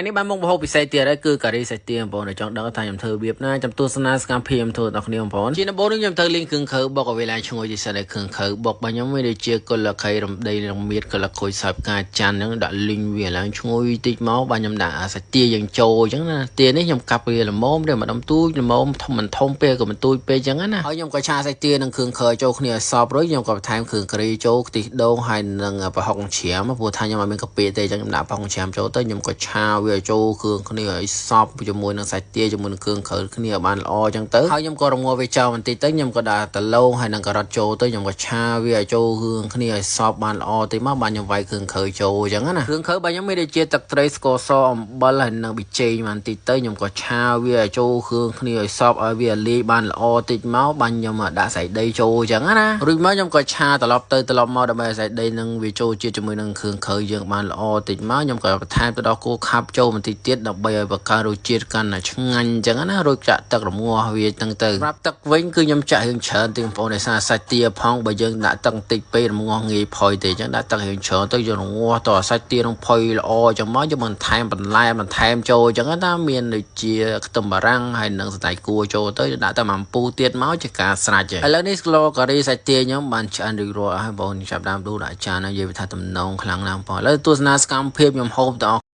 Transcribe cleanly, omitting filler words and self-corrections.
នេះបានមុខម្ហូបពិសេសទៀតហើយគឺការីសាច់ទាបងប្អូនដែលចង់ដឹងថាខ្ញុំធ្វើរបៀបណាចាំទស្សនាសកម្មភាពខ្ញុំធ្វើដល់គ្នាបងប្អូនជាដំបូងនេះខ្ញុំធ្វើលីងគ្រឿងខើបុកឲ្យវាឡើងឈ្ងុយទីសិនហើយគ្រឿងខើបុករបស់ខ្ញុំមានដូចជាគល់ខៃរំដីរមៀតគល់ខុយសាប់ផ្កាច័ន្ទហ្នឹងដាក់លីងវាឡើងឈ្ងុយតិចមកបាទខ្ញុំដាក់សាច់ទាយើងចូលអញ្ចឹងណាទានេះខ្ញុំកាប់វាល្មមទេម្ដុំទូចល្មមធំមិនធំពេកក៏មិនទូចពេកអញ្ចឹងណាហើយខ្ញុំក៏ឆាសាច់ទានិងគ្រឿងខើចូលគ្នាឲ្យសព្វរួចខ្ញុំក៏បន្ថែមគ្រឿងការីចូលខ្ទិះដូងហើយនិងប្រហុកជ្រាមព្រោះថាខ្ញុំអត់មានកាពិទេអញ្ចឹងខ្ញុំដាក់ប្រហុកជ្រាមចូលទៅខ្ញុំក៏ឆាវាឲ្យចូលគ្រឿងគ្នាឲ្យសព្វជាមួយនឹងសាច់ទាជាមួយនឹងគ្រឿងក្រៅគ្នាឲ្យបានល្អអញ្ចឹងទៅហើយខ្ញុំក៏រងាស់វាចោលបន្តិចទៅខ្ញុំក៏ដាក់ដំឡូងហើយនឹងការ៉ុតចូលទៅខ្ញុំក៏ឆាវាឲ្យចូលគ្រឿងគ្នាឲ្យសព្វបានល្អតិចមកបានខ្ញុំវាយគ្រឿងក្រៅចូលអញ្ចឹងណាគ្រឿងក្រៅរបស់ខ្ញុំមានដូចជាទឹកត្រីស្ករសអំបិលហើយនឹងប៊ីចេងបានតិចទៅខ្ញុំក៏ឆាវាឲ្យចូលគ្រឿងគ្នាឲ្យសព្វឲ្យវាលាយបានល្អតិចមកបានខ្ញុំដាក់សៃដីចូលអញ្ចឹងណារួចមកខ្ញុំក៏ឆាត្រឡប់ទៅត្រឡប់មកដើម្បីឲ្យសៃដីនឹងវាចូលជាតិជាមួយនឹងគ្រឿងក្រៅយើងបានល្អតិចមកខ្ញុំក៏បន្ថែមទៅដល់គោខាប់ចូលបន្តិចទៀតដើម្បីឲ្យបង្កើនរសជាតិកាន់តែឆ្ងាញ់អញ្ចឹងណារួចចាក់ទឹករងាស់វាចឹងទៅសម្រាប់ទឹកវិញគឺខ្ញុំចាក់រឿងច្រើនតិចបងប្អូនដោយសារសាច់ទាផងបើយើងដាក់ទឹកបន្តិចពេករងាស់ងាយផុយទេអញ្ចឹងដាក់ទឹករឿងច្រើនទៅយើងរងាស់តសាច់ទានឹងផុយល្អអញ្ចឹងមកយើងបន្ថែមបន្លែបន្ថែមចូលអញ្ចឹងណាមានដូចជាខ្ទឹមបារាំងហើយនិងសណ្តែកគួរចូលទៅដាក់តែមួយអំពូទៀតមកជាការស្រេចឥឡូវនេះស្លការីសាច់ទាខ្ញុំបានឆ្អិនរួចរាល់ហើយបងប្អូនចាប់ដើមដួសដាក់ចានហើយនិយាយថាទំនងខ្លាំងណាស់បងប្អូនឥឡូវទស្សនាសកម្មភាពខ្ញុំហូបទាំងអស់។